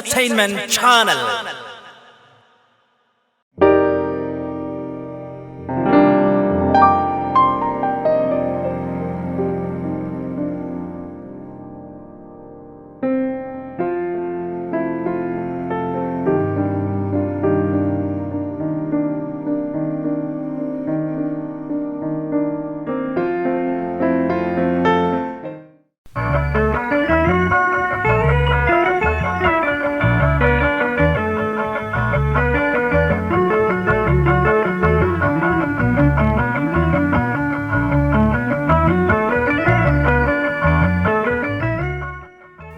Entertainment Channel.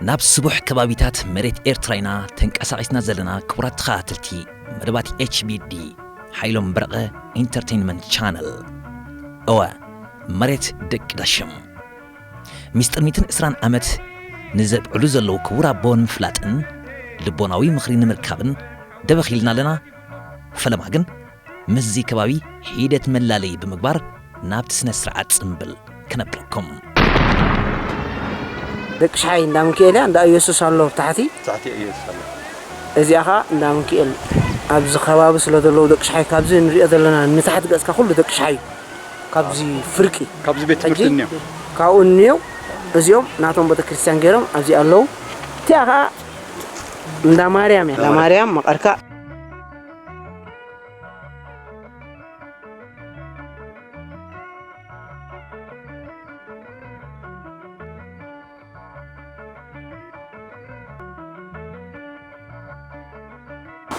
ናብ ስቡሕ ከባቢታት መሬት ኤርትራ ኢና ተንቀሳቒስና ዘለና። ክቡራት ተኸታተልቲ መደባት ኤች ቢ ዲ፣ ሓይሎም በረቐ ኢንተርቴይንመንት ቻነል። እወ፣ መሬት ደቂ ዳሽም። ሚስጥር ሚእትን ዕስራን ዓመት ንዘብዕሉ ዘለዉ ክቡር ኣቦ ንምፍላጥን ልቦናዊ ምኽሪ ንምርካብን ደበኽ ኢልና ኣለና። ፈለማ ግን ምስዚ ከባቢ ሒደት መላለዪ ብምግባር ናብቲ ስነ ስርዓት ጽምብል ከነብረኩም። ደቂ ሻሓይ እንዳ ምክኤል እያ፣ እንዳ ኢየሱስ ኣሎ ኣብ ታሕቲ። ታሕቲ ኢየሱስ ኣሎ። እዚኣ ኸዓ እንዳ ምክኤል ኣብዚ ከባቢ ስለ ዘለዉ ደቂ ሻሓይ ካብዚ ንሪኦ ዘለና ንታሕቲ ገጽካ ኩሉ ደቂ ሻሓይ እዩ። ካብዚ ፍርቂ ካብዚ ቤት ትምህርቲ ሕጂ እኒኦ። ካብኡ እኒኦ። እዚኦም ናቶም ቤተክርስትያን ገይሮም ኣብዚ ኣለዉ። እቲኣ ኸዓ እንዳ ማርያም እያ። እንዳ ማርያም መቐርካ።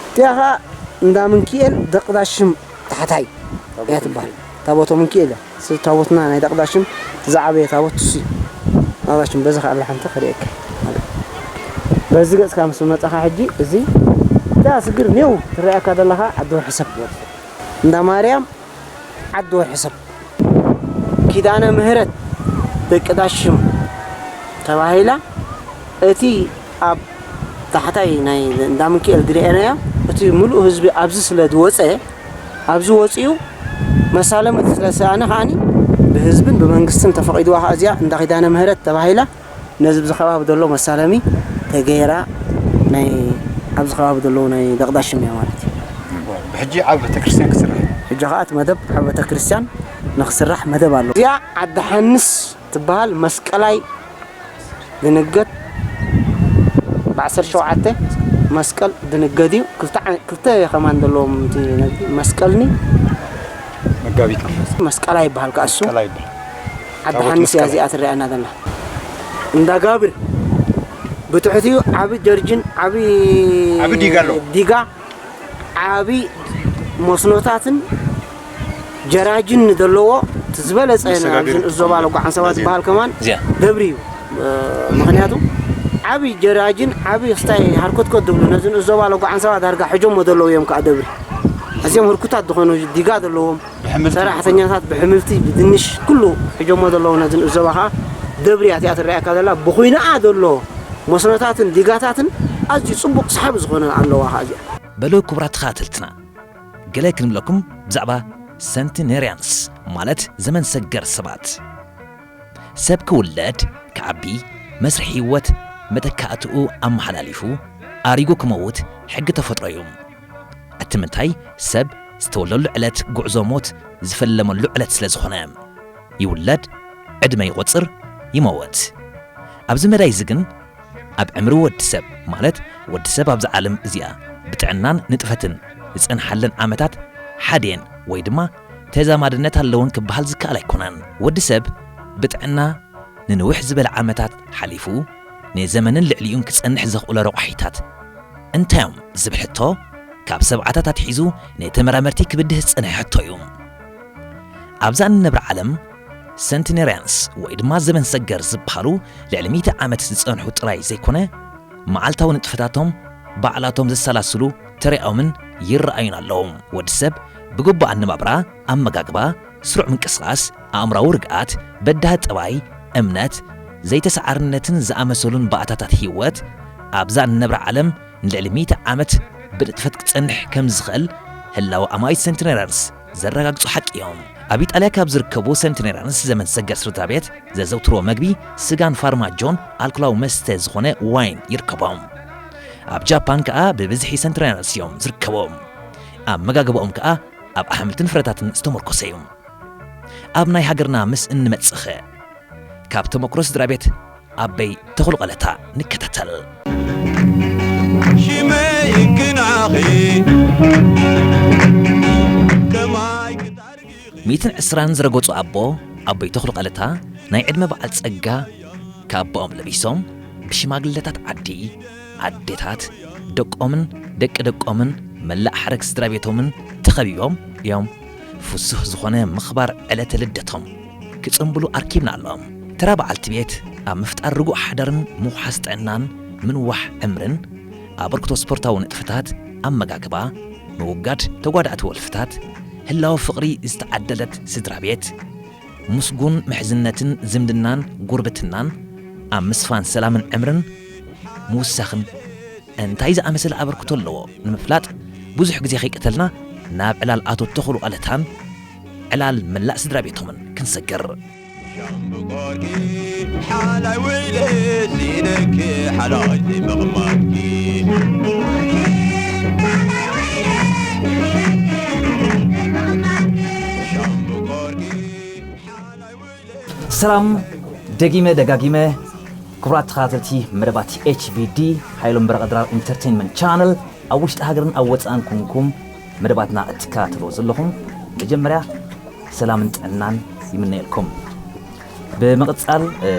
እቲኣ ኸዓ እንዳ ምንኪኤል ደቅዳ ሽም ታሕታይ እያ ትበሃል። ታቦተ ምንኪኤል እያ። ስ-፣ ታቦትና ናይ ደቅዳ ሽም ዝዓበየ ታቦት እሱ እዩ። ደቅዳ ሽም በዚ ኸዓ ብልሓንቲ ክርእየካ። በዚ ገጽካ ምስ መጻኻ ሕጂ እዚ እታ ስግር ኔው ትረኣየካ ዘለኻ ዓዲ ወርሒ ሰብ። እንዳ ማርያም ዓዲ ወርሒ ሰብ። ኪዳነ ምህረት ደቂ ዳሽም ተባሂላ። እቲ ኣብ ታሕታይ ናይ እንዳ ምንኪኤል ዝረኣናዮ እቲ ምሉእ ህዝቢ ኣብዚ ስለ ዝወፀ፣ ኣብዚ ወፂኡ መሳለሚ ስለ ዝሰኣነ ከዓኒ ብህዝብን ብመንግስትን ተፈቒድዋ ከዓ እዚኣ እንዳ ኪዳነ ምህረት ተባሂላ። ነዚ ኣብዚ ከባቢ ዘሎ መሳለሚ ተገይራ ናይ ኣብዚ ከባቢ ዘለዉ ናይ ደቕዳሽም እያ ማለት እዩ። ብሕጂ ዓቢ ቤተክርስትያን ክስራሕ እዩ። ሕጂ ኸዓ እቲ መደብ ዓቢ ቤተክርስትያን ንኽስራሕ መደብ ኣሎ። እዚኣ ዓዲ ሓንስ ትበሃል መስቀላይ ድንገት ብዓሰርተ ሸውዓተ መስቀል ድንገት እዩ። ክልተ ዓይ-፣ ክልተ ከማን ዘለዎም እቲ ነዚ መስቀልኒ መጋቢት ነው። መስቀላይ ይበሃል ከኣ እሱ። መስቀላይ ይበሃል። ዓዲ ታቦት ሓንስ እያ መስቀል። እዚኣ ትረኣየና ዘላ። እንዳ ጋብር ብትሕቲኡ ዓቢ ጀርጅን፣ ዓቢ ዓቢ ዲጋ ኣሎ። ዲጋ፣ ዓቢ መስኖታትን ጀራጅን ዘለዎ እቲ ዝበለጸ መሰጋገሪ ናብዚ እዞባ ለጓ ዓንሰባ በዚ ዝበሃል ከማን እዚኣ። ደብሪ እዩ። እ፣ ምኽንያቱ ዓቢ ጀራጅን ዓቢ ክስታይ ሃርኮትኮት ዝብሉ ነዚ ንእዞባ ለጓ ዓንሰባ ዳርጋ ሕጆሞ ዘለዉ እዮም ከኣ ደብሪ። ኣዝዮም ህርኩታት ዝኾኑ ዲጋ ዘለዎም ብሕምልቲ ሰራሕተኛታት ብሕምልቲ፣ ብድንሽ፣ ኩሉ ሒዞሞ ዘለዉ ነዚ ንእዞባ ኸዓ ደብሪ እያ እቲኣ ትረኣየካ ዘላ። ብኹይንኣ ዘሎ መስኖታትን ዲጋታትን ኣዝዩ ጽቡቕ ሰሓቢ ዝኾነ ኣለዋ ኸዓ እዚኣ። በሉ ክቡራት ተኸታተልትና፣ ገለ ክንብለኩም ብዛዕባ ሰንቲነርያንስ፣ ማለት ዘመን ሰገር ሰባት። ሰብ ክውለድ፣ ክዓቢ፣ መስርሕ ህይወት መተካእትኡ ኣመሓላሊፉ ኣሪጉ ክመውት ሕጊ ተፈጥሮ እዩ። እቲ ምንታይ ሰብ ዝተወለደሉ ዕለት ጉዕዞ ሞት ዝፈለመሉ ዕለት ስለ ዝኾነ፣ ይውለድ፣ ዕድመ ይቖጽር፣ ይመውት። ኣብዚ መዳይ እዚ ግን ኣብ ዕምሪ ወዲ ሰብ፣ ማለት ወዲ ሰብ ኣብዛ ዓለም እዚኣ ብጥዕናን ንጥፈትን ዝጸንሓለን ዓመታት ሓደየን ወይ ድማ ተዛማድነት ኣለወን ክበሃል ዝከኣል ኣይኮነን። ወዲ ሰብ ብጥዕና ንንውሕ ዝበለ ዓመታት ሓሊፉ፣ ንዘመንን ልዕሊኡን ክጸንሕ ዘኽእሎ ረቋሒታት እንታይ እዮም ዝብል ሕቶ፣ ካብ ሰብዓታት ኣትሒዙ ንተመራመርቲ ክብድህ ዝጸንሐ ሕቶ እዩ። ኣብዛ እንነብራ ዓለም፣ ሰንቲነርያንስ ወይ ድማ ዘመን ሰገር ዝበሃሉ ልዕሊ ሚእቲ ዓመት ዝጸንሑ ጥራይ ዘይኮነ፣ መዓልታዊ ንጥፈታቶም ባዕላቶም ዘሰላስሉ ተሪኦምን ይረኣዩን ኣለዉ። ወዲ ሰብ ብግቡእ ኣነባብራ፣ ኣመጋግባ፣ ስሩዕ ምንቅስቓስ፣ ኣእምራዊ ርግኣት፣ በዳሂ ጠባይ፣ እምነት፣ ዘይተሰዓርነትን ዝኣመሰሉን ባእታታት ህይወት ኣብዛ እንነብራ ዓለም ንልዕሊ ሚእቲ ዓመት ብንጥፈት ክጸንሕ ከም ዝኽእል ህላወ ኣማኢት ሰንቲነርያንስ ዘረጋግጹ ሓቂ እዮም። ኣብ ኢጣልያ ካብ ዝርከቡ ሰንቲነርያንስ ዘመን ሰገር ስድራ ቤት ዘዘውትርዎ መግቢ ስጋን ፋርማጆን ኣልኮላዊ መስተ ዝኾነ ዋይን ይርከቦም። ኣብ ጃፓን ከኣ ብብዝሒ ሰንትራይናስ እዮም ዝርከቡ። ኣመጋግባኦም ከኣ ኣብ ኣሕምልትን ፍረታትን ዝተመርኮሰ እዩ። ኣብ ናይ ሃገርና ምስ እንመጽእኸ፣ ካብ ተመክሮ ስድራ ቤት ኣበይ ተኽሉ ቀለታ ንከታተል። ሽመይ ክንዓኺ ከማይ ክታርጊ። ሚእትን ዕስራን ዝረገጹ ኣቦ ኣቦይ ተኽሉ ቀለታ ናይ ዕድመ በዓል ጸጋ ካባኦም ለቢሶም ብሽማግለታት ዓዲ፣ ኣዴታት፣ ደቆምን ደቂ ደቆምን መላእ ሓረግ ስድራ ቤቶምን ተኸቢቦም እዮም ፍሱህ ዝኾነ ምኽባር ዕለተ ልደቶም ክጽንብሉ ኣርኪብና ኣሎም። ተራ በዓልቲ ቤት ኣብ ምፍጣር ርጉእ ሓዳርን ምውሓስ ጥዕናን ምንዋሕ ዕምርን ኣበርክቶ ስፖርታዊ ንጥፈታት ኣመጋግባ፣ ምውጋድ ተጓዳእቲ ወልፍታት፣ ህላወ ፍቕሪ ዝተዓደለት ስድራ ቤት፣ ምስጉን ምሕዝነትን ዝምድናን ጉርብትናን ኣብ ምስፋን ሰላምን ዕምርን ምውሳኽን እንታይ ዝኣመሰለ ኣበርክቶ ኣለዎ ንምፍላጥ ብዙሕ ግዜ ከይቀተልና ናብ ዕላል ኣቶ ተኽሉ ቀለታን ዕላል መላእ ስድራ ቤቶምን ክንሰግር። ሻምብቆርኪ ሓላይ ውዒለ ሲነኪ ሓላይ ዘይምቕማጥኪ። ሻምብቆርኪ ሓላይ ውዒለ ሰላም ደጊመ ደጋጊመ ክቡራት ተኸታተልቲ መደባት ኤች ቢ ዲ ሓይሎም በረቐ ድራር ኢንተርቴይንመንት ቻነል ኣብ ውሽጢ ሃገርን ኣብ ወፃእን ኮንኩም መደባትና እትከታተልዎ ዘለኹም መጀመርያ ሰላምን ጥዕናን ይምነየልኩም። ብምቕፃል እ፣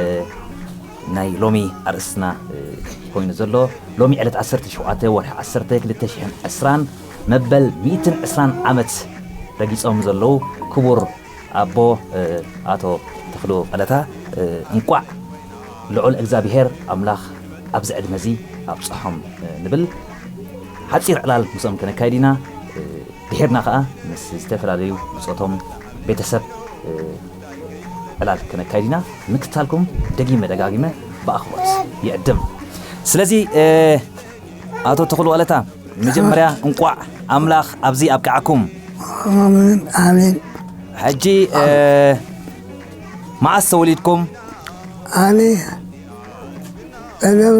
ናይ ሎሚ ኣርእስትና እ፣ ኮይኑ ዘሎ ሎሚ ዕለት ዓሰርተ ሸውዓተ ወርሒ ዓሰርተ ክልተ ሽሕን ዕስራን መበል ሚእትን ዕስራን ዓመት ረጊፆም ዘለዉ ክቡር ኣቦ እ፣ ኣቶ ተኽሉ ቀለታ እ፣ እንቋዕ ልዑል እግዚኣብሔር ኣምላኽ ኣብዚ ዕድመ እዚ ኣብፅሖም እ፣ ንብል። ሓፂር ዕላል ምስኦም ከነካይድ ኢና። እ፣ ድሒርና ኸዓ ምስ ዝተፈላለዩ ብፆቶም ቤተሰብ እ፣ ዕላል ከነካይድ ኢና። ምክታልኩም ደጊመ ደጋጊመ ብኣኽብሮት ይዕድም። ስለዚ እ፣ ኣቶ ተኽሉ ቀለታ መጀመርያ እንቋዕ ኣምላኽ ኣብዚ ኣብቅዓኩም። ኣሜን፣ ኣሜን። ሕጂ እ፣ መዓስ ተወሊድኩም? ኣነ ቀደም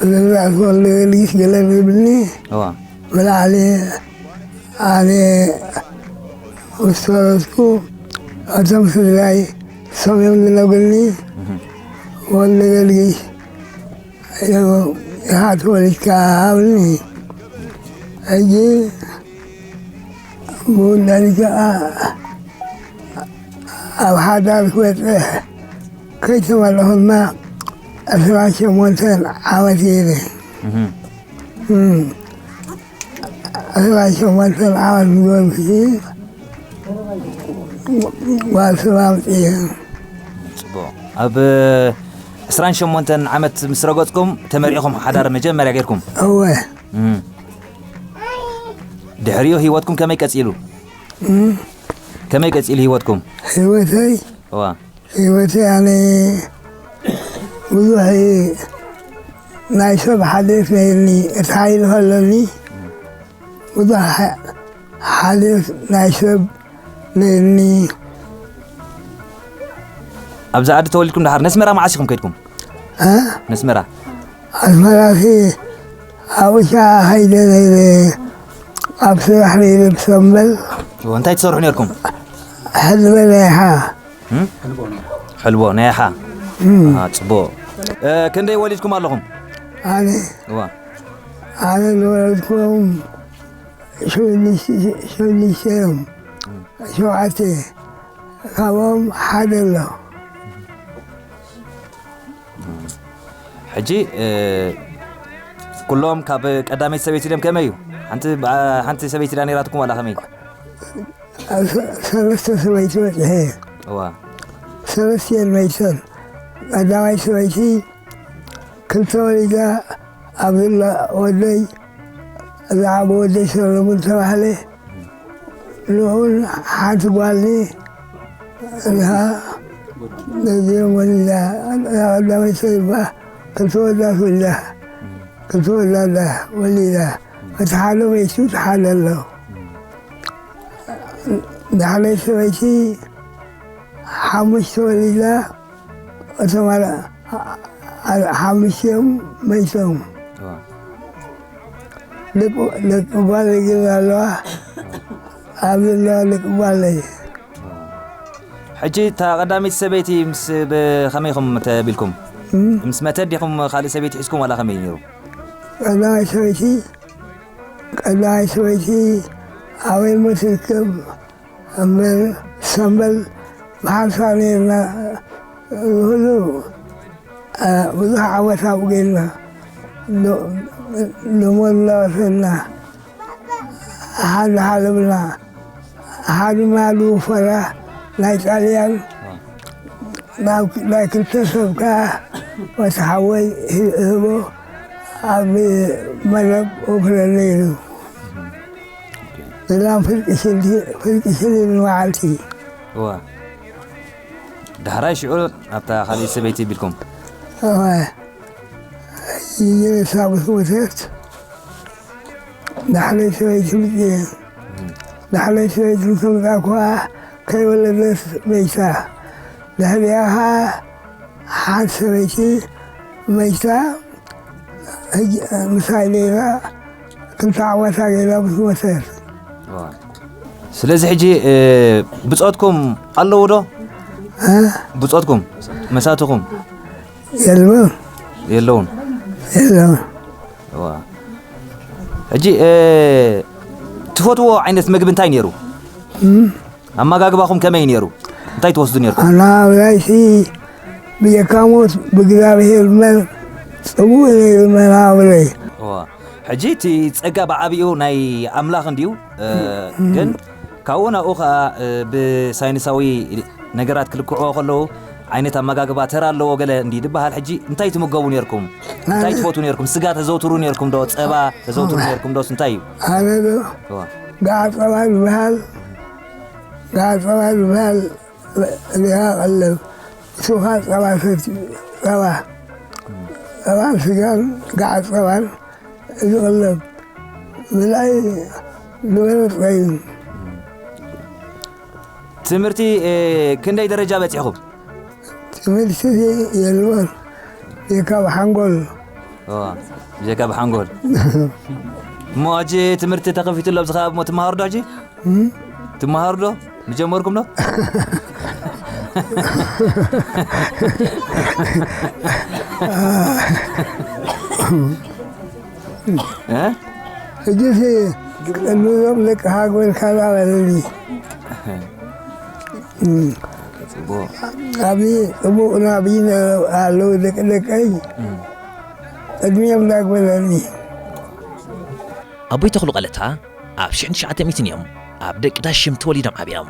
ዝብላዕ ተወልደ ጊዮርጊስ ገለ ዝብልኒ እዋ። ብላዕሊ ኣነ ምስ ተወለድኩ እቶም ስድራይ ሰብዮም ዝነግርኒ እህ። ወልደ ጊዮርጊስ ኢኻ ተወሊድካ ኣብልኒ። ሕጂ ብውላድ ከኣ ኣብ ሓዳር ክበጽሕ ከይተመለኹ ድማ ዕስራን ሸሞንተን ዓመት እየ። እህ። እም። ዕስራን ሸሞንተን ዓመት ዝገርኩ ጓል ሰብ ኣምጽእ። ጽቡቕ። ኣብ ዕስራን ሸሞንተን ዓመት ምስ ረገጽኩም ተመሪዕኹም ሓዳር መጀመርያ ጌርኩም? እወ። እም። ድሕሪኡ ህይወትኩም ከመይ ቀጺሉ? እም። ከመይ ቀጺሉ ህይወትኩም? ህይወተይ? እዋ። ህይወተይ ኣነ ብዙሕ ናይ ሰብ ሓልዮት ነይርኒ። እቲ ሓይሊ ከለኒ ብዙሕ ሓልዮት ናይ ሰብ ነይርኒ። ኣብዚ ዓዲ ተወሊድኩም ደሓር ነስመራ መዓስ ኢኹም ከይድኩም? እ? ነስመራ? ኣስመራሲ ኣብኡ ሻ ኸይደ ነይረ። ኣብ ስራሕ ነይረ ብሰንበል። እዎ፣ እንታይ ትሰርሑ ነይርኩም? ሕልበ ናይ ሓ። እም? ሕልቦ ናይ ሓ። እም። ኣሃ፣ ጽቡቕ። እ፣ ክንደይ ወሊድኩም ኣለኹም? ኣነ? እዋ። ኣነ ዝወለድኩም ሽዱሽተ፣ ሽዱሽተ እዮም። እም። ሸውዓተ። ካብኦም ሓደ ኣሎ። ሕጂ፣ እ፣ ኩሎም ካብ ቀዳመይቲ ሰበይቲ ድዮም ከመይ እዩ? ሓንቲ፣ ሓንቲ ሰበይቲ ድያ ነይራትኩም ዋላ ከመይ? ሰ-፣ ሰለስተ ሰበይቲ በጺሐ። እዋ። ሰለስቲኤን መይተን። ቀዳማይ ሰበይቲ ክልተ ወሊዳ፣ ኣብዱላ ወደይ፣ ዝዓቢ ወደይ ሰለሙን ተባህለ። ንኡን ሓንቲ ጓልኒ፣ እዛ ነዚኦም ወሊዳ፣ እዛ ቀዳመይቲ ሰበይቲ ክልተ ወዳት ወሊዳ፣ ክልተ ወዳት ወሊዳ። እቲ ሓደ መይቱ፣ እቲ ሓደ ኣሎ። ዳሕረይቲ ሰበይቲ ሓሙሽተ ወሊዳ፣ እቶም ኣር-፣ ሓሙሽቲኦም መይቶም። ደቂ ጓለይ ግን ኣለዋ። ኣብዚ ኣለዋ ደቂ ጓለይ። ሕጂ እታ ቀዳመይቲ ሰበይቲ ምስ ብኸመይ ኢኹም ተቢልኩም? ምስ መተት ዲኹም ካልእ ሰበይቲ ሒዝኩም ዋላ ከመይ ነይሩ? ቀዳመይቲ ሰበይቲ ቀዳመይቲ ሰበይቲ ኣበይ እሞ ትርከብ? እምበር ሰንበል ብሓንሳብ ነይርና። ኩሉ ብዙሕ ዓወት ኣብኡ ጌርና። ሎሞን እናወሰድና ሓድሓደ ብልና ሓድማ ዝውፈራ ናይ ጣልያን ናብ ናይ ክልተ ሰብ ከኣ ወቲ ሓወይ ህቦ ኣብ መረብ ወፍረ ነይሩ። እዛ ፍርቂ ሽንቲ ፍርቂ ሽንቲ መዓልቲ እዋ ዳሕራይ ሽዑ ኣብታ ካልእ ሰበይቲ ቢልኩም እዋ ይሳ ምስ ሞተት ዳሕረይ ሰበይቲ ምፅኤ ዳሕረይ ሰበይቲ ምስ መፅኣ እኳ ከይወለደት መይታ። ድሕሪኣ ከዓ ሓንቲ ሰበይቲ መይታ። ሕጂ ምሳይ ነይራ ክልተ ዓመታ ገይራ ምስ ሞተት። ስለዚ ሕጂ ብፆትኩም ኣለዉ ዶ? ብፆትኩም መሳትኹም የለውን የለውን። የለውን። ሕጂ ትፈትዎ ዓይነት ምግቢ እንታይ ነይሩ? ኣመጋግባኹም ከመይ ነይሩ? እንታይ ትወስዱ ነይርኩም? ኣናብራይሲ ብጀካ ሞት ብእግዚኣብሔር እምበር ጽቡቕ ነይሩ መናብረይ። እዋ፣ ሕጂ እቲ ጸጋ ብዓቢኡ ናይ ኣምላኽ እንድዩ፣ እ፣ ግን ካብኡ ናብኡ ኸኣ፣ እ፣ ብሳይንሳዊ ነገራት ክልክዕዎ ከለዉ ዓይነት ኣመጋግባ ተራ ኣለዎ ገለ እንድዩ ዝበሃል። ሕጂ እንታይ ትምገቡ ነይርኩም? እንታይ ትፈትዉ ነይርኩም? ስጋ ተዘውትሩ ነይርኩም ዶ? ጸባ ተዘውትሩ ነይርኩም ዶስ እንታይ እዩ? ኣነ ዶ እዋ። ጋዕ ጸባ ዝበሃል ጋዕ ጸባ ዝበሃል ሪሃ ቀለብ ሱኻ ጸባ ሰቲ ጸባ ጸባን ስጋን ጋዕ ጸባን ዝቐለብ ምልኣይ ዝበለጸ እዩ። ትምህርቲ ክንደይ ደረጃ በጺሕኹም? ትምህርቲ የልቦን የካብ ሓንጎል ጀካ ብሓንጎል እሞ ሕጂ ትምህርቲ ተኸፊቱ ኣሎ ኣብዚ ከባቢ እሞ ትመሃሩ ዶ ሕጂ ትመሃሩ ዶ ምጀመርኩም ዶ ሕጂስ ቅድሚዞም ደቂ ሃገር ካልኣ በለኒ ኣብዚ ፅቡቅ ናብይ ኣለዉ ደቂ ደቀይ ቅድሚኦም ዳግበለኒ ኣቦይ ተኽሉ ቀለታ ኣብ ሽሕን ትሽዓተ ሚእትን እዮም ኣብ ደቂ ዳሽም ተወሊዶም ዓብዮም።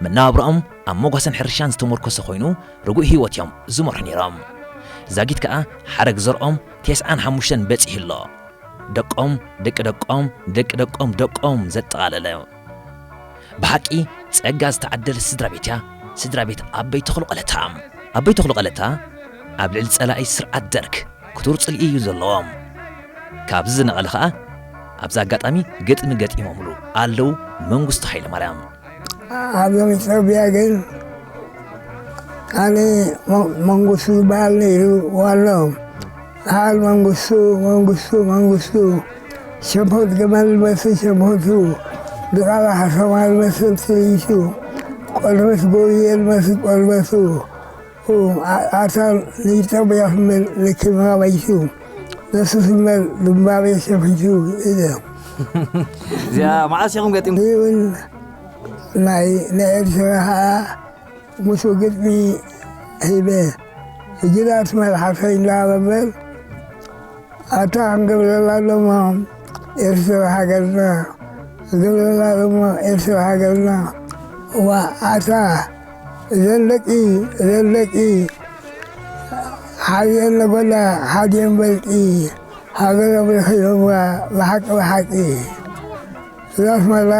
መነባብሮኦም ኣብ መጓሰን ሕርሻን ዝተመርኮሰ ኮይኑ ርጉእ ህይወት እዮም ዝመርሑ ነይሮም። ዛጊት ከኣ ሓረግ ዘርኦም ቴስዓን ሓሙሽተን በጺሑ ኣሎ። ደቆም፣ ደቂ ደቆም፣ ደቂ ደቆም ደቆም ዘጠቓለለ። ብሓቂ ጸጋ ዝተዓደለት ስድራ ቤት እያ ስድራ ቤት ኣበይ ተኽሉ ቀለታ። ኣበይ ተኽሉ ቀለታ ኣብ ልዕሊ ጸላኢ ስርዓት ደርግ ክቱር ጽልኢ እዩ ዘለዎም። ካብዚ ዝነቐለ ኸኣ ኣብዚ ኣጋጣሚ ግጥሚ ገጢሞምሉ ኣለዉ መንግስቱ ሃይለማርያም። ኣብዞም ኢትዮጵያ ግን ኣነ መንግስቱ ዝበሃል ነይሩ ዋናኦም። በዓል መንግስቱ መንግስቱ መንግስቱ ሸንኮት ገመል ዝመስል ሸንኮቱ ድቓላ ሓሰማ ዝመስል ትርኢቱ ቆልበት ጎብየ ዝመስል ቆልበቱ ኣታ ንኢትዮጵያ ክመል ለኪማ ባይቱ ነሱ ክመል ግንባሬ ሸፊቱ ኢለ። እዚኣ መዓስ ኢኹም ገጢምኩም? ይብል ናይ ናይ ኤርትራ ከዓ ምስ ግጥሚ ሂበ። ሕጂ ዳስ መልሓሰይ እንዳበበል ኣታ ክንገብረላ ዶሞ ኤርትራ ሃገርና ክንገብረላ ዶሞ ኤርትራ ሃገርና እዋ ኣታ እዘን ደቂ እዘን ደቂ ሓዲአን ነጎዳ ሓዲአን በልቂ ሃገሮም ረኺቦምዋ ብሓቂ ብሓቂ እዛ ኣስመራ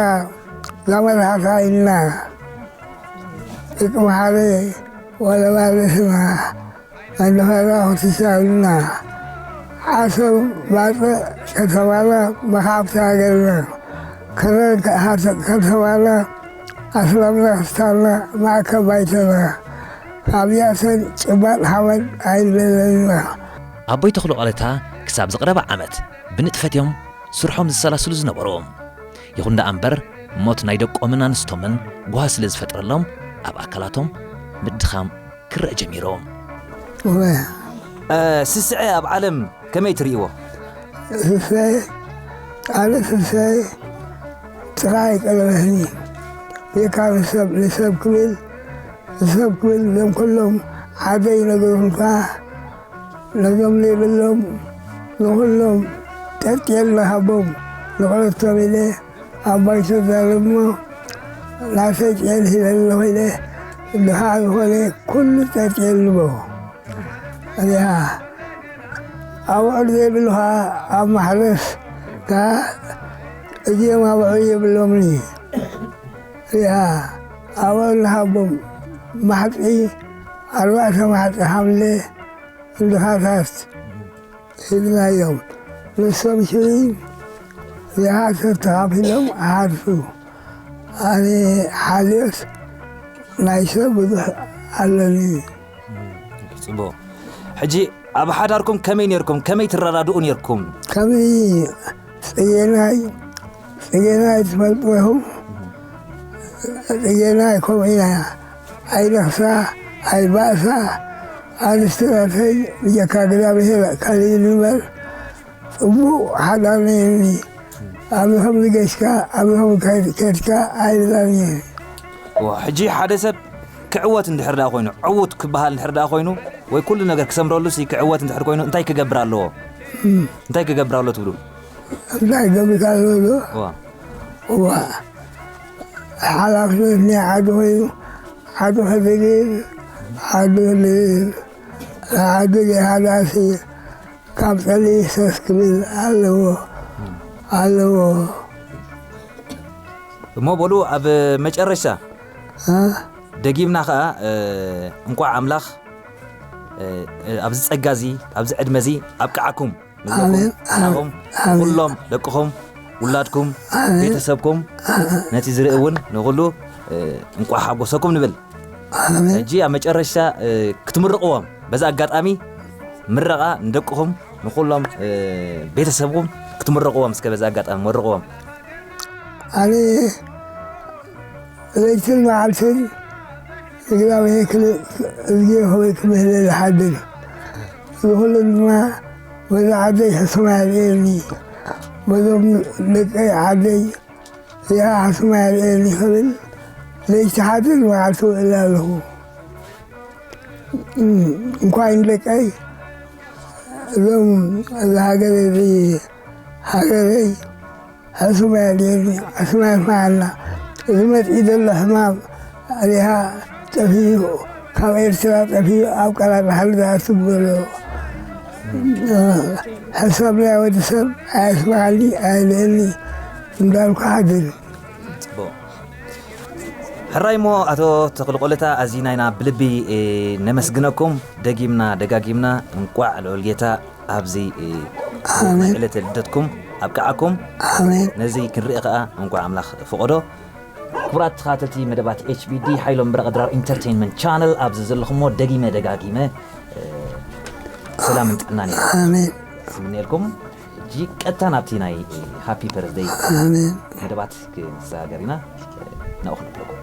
እዛ መልሓሳ ኢልና ደቂ መሓረ ወለባለስና ኣንድኸና ክትሻልና ዓሰብ ባጽዕ ከተማና መኻብቲ ሃገርና ከረን ከተማና ኣስላምና ክስታንና ማእከል ባይተና ኣብያተን ጭባጥ ሓመድ ኣይንበለልና ኣቦይ ተኽሉ ቐለታ ክሳብ ዝቐረበ ዓመት ብንጥፈት እዮም ስርሖም ዝሰላስሉ ዝነበሩ። ይኹን ደኣ እምበር፣ ሞት ናይ ደቆምን ኣንስቶምን ጓሂ ስለ ዝፈጥረሎም፣ ኣብ ኣካላቶም ምድኻም ክረአ ጀሚሩ። ስስዐ ኣብ ዓለም ከመይ ትርእይዎ? ስስዐ፣ ኣነ ስስዐ ጥራይ ቀለበትኒ። የካ ንሰብ ንሰብ ክብል ንሰብ ክብል እዞም ኩሎም ዓደይ ነገሩልካ፣ ነዞም ዘይብሎም ንኹሎም ጠርጥየልና ሃቦም ንቑረቶም ኢለ ኣብ ባይቶ ዛረብ እሞ ናተይ ጨል ሂበ ኣለኹ ኢለ ድኻ ዝኾነ ኩሉ ጠርጥየልዎ። እዚኣ ኣብዑር ዘይብሉ ኸዓ ኣብ ማሕረስ ከኣ እዚኦም ኣብዑር የብሎምኒ። እዚኣ ኣብዑር ንሃቦም ማሕፂ ኣርባዕተ ማሕፂ ሓምለ እንድኻታት ሂብናዮም። ንሶም ሽሪን ዝሓሰር ተኻፊሎም ሓርሱ። ኣነ ሓልዮት ናይ ሰብ ብዙሕ ኣለኒ። ፅቡቕ። ሕጂ ኣብ ሓዳርኩም ከመይ ነርኩም? ከመይ ትረዳድኡ ነርኩም? ከምዚ ፅጌናይ ፅጌናይ ትፈልጡ ኢኹም። ፅጌናይ ከምኡ ኢና። ኣይነኽሳ ኣይባእሳ ኣንስቲ ናተይ ብጀካ እግዚኣብሔር ካልእ ንበር ጽቡቕ ሓዳር ነይሩኒ። ኣብዚ ከምዚ ገሽካ ኣብዚ ከምዚ ከድካ ኣይብላን እየ። ሕጂ ሓደ ሰብ ክዕወት እንድሕር ደኣ ኮይኑ ዕዉት ክበሃል እንድሕር ደኣ ኮይኑ ወይ ኩሉ ነገር ክሰምረሉ ሲ ክዕወት እንድሕር ኮይኑ እንታይ ክገብር ኣለዎ? እንታይ ክገብር ኣለዎ ትብሉ? እንታይ ገብርካ ዘሎ ዋ ዋ ሓላፍነት ናይ ዓዲ ኮይኑ ዓዲ ክድግር ዓዲ ክድግር ዓዲ ዘይሃዳሲ ካብ ጸሊእሰስ ክብል ኣለዎ ኣለዎ። እሞ በሉ ኣብ መጨረሻ ደጊምና ኸዓ እንቋዕ ኣምላኽ ኣብዚ ጸጋ እዚ ኣብዚ ዕድመ እዚ ኣብቅዓኩም ንብለኩም። ንዓኹም ንኹሎም ደቅኹም ውላድኩም ቤተሰብኩም ነቲ ዝርኢ እውን ንኹሉ እንቋዕ ሓጎሰኩም ንብል። ሕጂ ኣብ መጨረሻ ክትምርቕዎም በዚ ኣጋጣሚ ምረቓ ንደቅኹም ንኹሎም ቤተሰብኩም ክትምርቕዎም እስከ በዚ ኣጋጣሚ መርቕዎም። ኣነ ለይትን መዓልትን እግዚኣብሔር ክልእ እዝጊ ሆይ ክምህለ ዝሓድር ንኹሉ ድማ በዛ ዓደይ ሕሱም ኣየርእየኒ በዞም ደቀይ ዓደይ እዚኣ ሕሱም ኣየርእየኒ ክብል ለይቲ ሓድር መዓልቲ ውዕል ኣለኹ። እንኳይ ንደቀይ እዞም እዚ ሃገር እዚ ሃገረይ ሕሱም ኣየርእየኒ ሕሱም ኣየስምዓና። እዚ መፅኢ ዘሎ ሕማም ሪሃ ጠፊኡ ካብ ኤርትራ ጠፊኡ ኣብ ቀላል ባሕሪ ዝኣቱ ዘሎ ሕሳብ ናይ ወዲ ሰብ ኣየስምዓኒ ኣየርእየኒ እንዳልኩ ሓድር። ሕራይ እሞ ኣቶ ተኽልቆለታ ኣዚና ኢና ብልቢ ነመስግነኩም። ደጊምና ደጋጊምና እንቋዕ ልዑል ጌታ ኣብዚ ዕለተ ልደትኩም ኣብቅዓኩም። ነዚ ክንርኢ ከዓ እንቋዕ ኣምላኽ ፈቐዶ። ክቡራት ተኸታተልቲ መደባት ኤች ቢ ዲ ሓይሎም በረቐ ድራር ኢንተርቴይንመንት ቻነል ኣብዚ ዘለኹሞ ደጊመ ደጋጊመ ሰላምን ጥዕናን እየ ዝምነየልኩም። ሕጂ ቀጥታ ናብቲ ናይ ሃፒ በርዝደይ መደባት ክንሰጋገር ኢና። ናብኡ ክንብለኩም።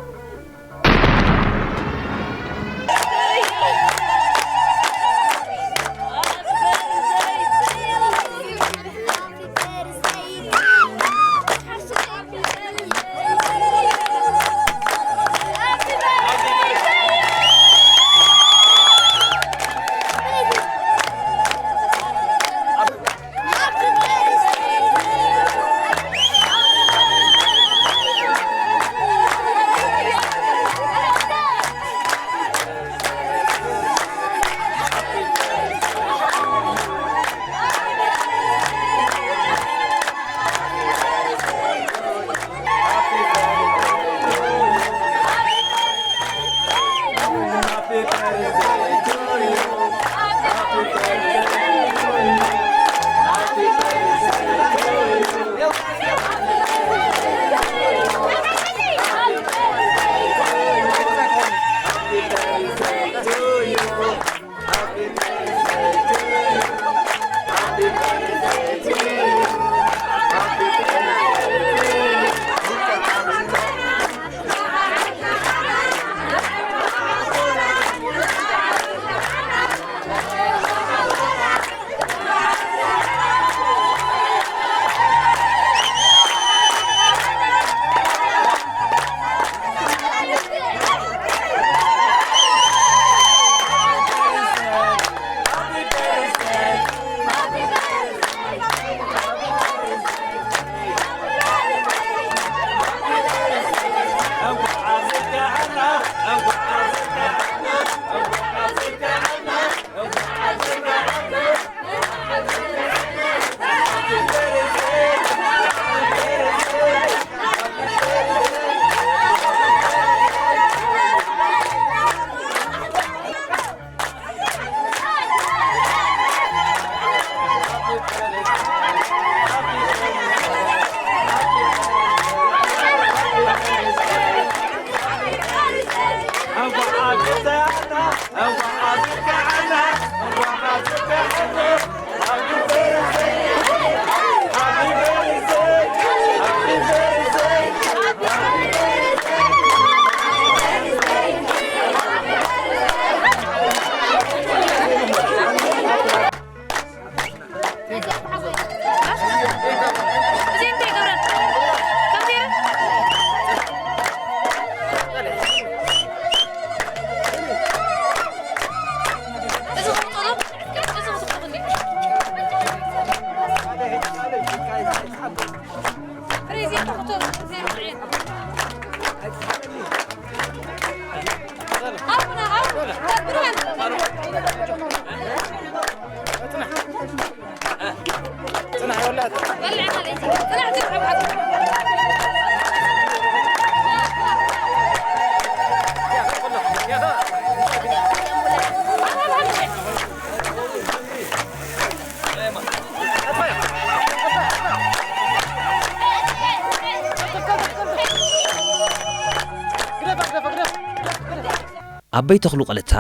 ኣቦይ ተኽሉ ቀለታ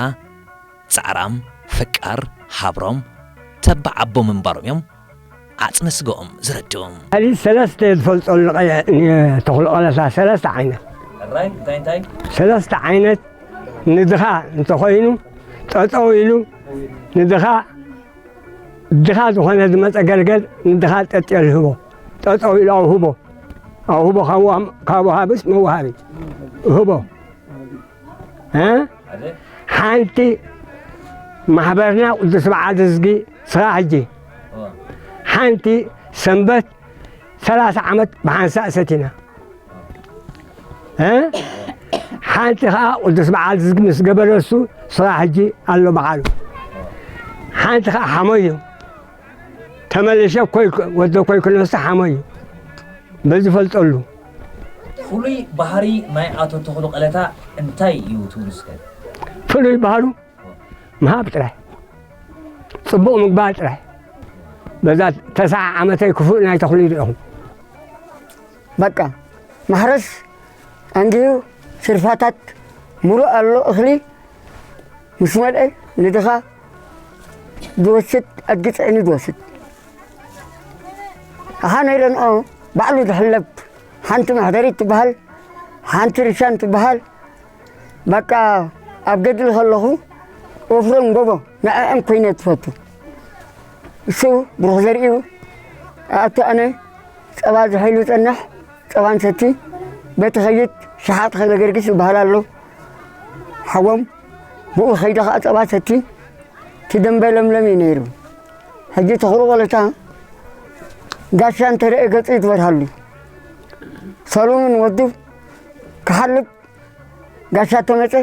ጻዕራም፣ ፈቃር፣ ሃብሮም፣ ተባዕ ኣቦ ምንባሮም እዮም ዓጽሚ ስጋኦም ዘረድኡ። ካሊእ ሰለስተ እየ ዝፈልጠሉ ቀ-፣ ን-፣ ተኽሉ ቀለታ ሰለስተ ዓይነት። ሕራይ እንታይ እንታይ? ሰለስተ ዓይነት ንድኻ እንተኾይኑ ጠጠው ኢሉ ንድኻ፣ ድኻ ዝኾነ ዝመጸ ገልገል ንድኻ ጠጥ ኢሉ ህቦ። ጠጠው ኢሉ ኣውህቦ። ኣውህቦ ካብ ዋ-፣ ካብ ወሃብስ መወሃቢ። ህቦ። እ? ሓደ። ሓንቲ ማሕበርና ቅዱስ በዓል ዝዝጊ ስኻ ሕጂ። ኦ። ሓንቲ ሰንበት ሰላሳ ዓመት ብሓንሳእ ሰቲና። እ? ሓንቲ ኸዓ ቅዱስ በዓል ዝዝጊ ምስ ገበረሱ ስኻ ሕጂ ኣሎ በዓሉ። ሓንቲ ኸዓ ሓሞይ እዩ። ተመልሸ ኮይ-፣ ወደ ኮይኩ ነሱ ሓሞይ እዩ። በዚ ፈልጠሉ። ፍሉይ ባህሪ ናይ ኣቶ ተኽሉ ቀለታ እንታይ እዩ ትብሉ እስከ? ፍሉይ ባህሩ ምሃብ ጥራይ፣ ጽቡቕ ምግባር ጥራይ። በዛ ተስዓ ዓመተይ ክፉእ ናይ ተኽሉ ይርኢኹም። በቃ ማሕረስ ኣንጊሁ ሽርፋታት ሙሉእ ኣሎ እኽሊ ምስ መልአ ንድኻ ዝወስድ ኣድጊ ጽዕኒ ዝወስድ። ኣኻ ነይረንኦ ባዕሉ ዝሕለብ ሓንቲ መሕደሪት ትበሃል፣ ሓንቲ ርሻን ትበሃል። በቃ ኣብ ገድሊ ከለኹ ወፍሮን ጎቦ ንዕዐን ኮይነ ትፈቱ። እሱ ብሩኽ ዘርእዩ ኣቶ ኣነ ጸባ ዝሐይሉ ጸንሕ ጸባ ንሰቲ በቲ ኸይድ ሸሓጥ ኸይለ ገርግስ ይበሃል ኣሎ። ሓዎም ብኡ ኸይደ ኸዓ ጸባ ሰቲ እቲ ደንበ ለምለም እዩ ነይሩ። ሕጂ ተኽሉ ቆለታ ጋሻ እንተረአ ገጹ ይትበርሃሉ። ሰሎሙን ወዱ ክሓልብ ጋሻ ተመጸ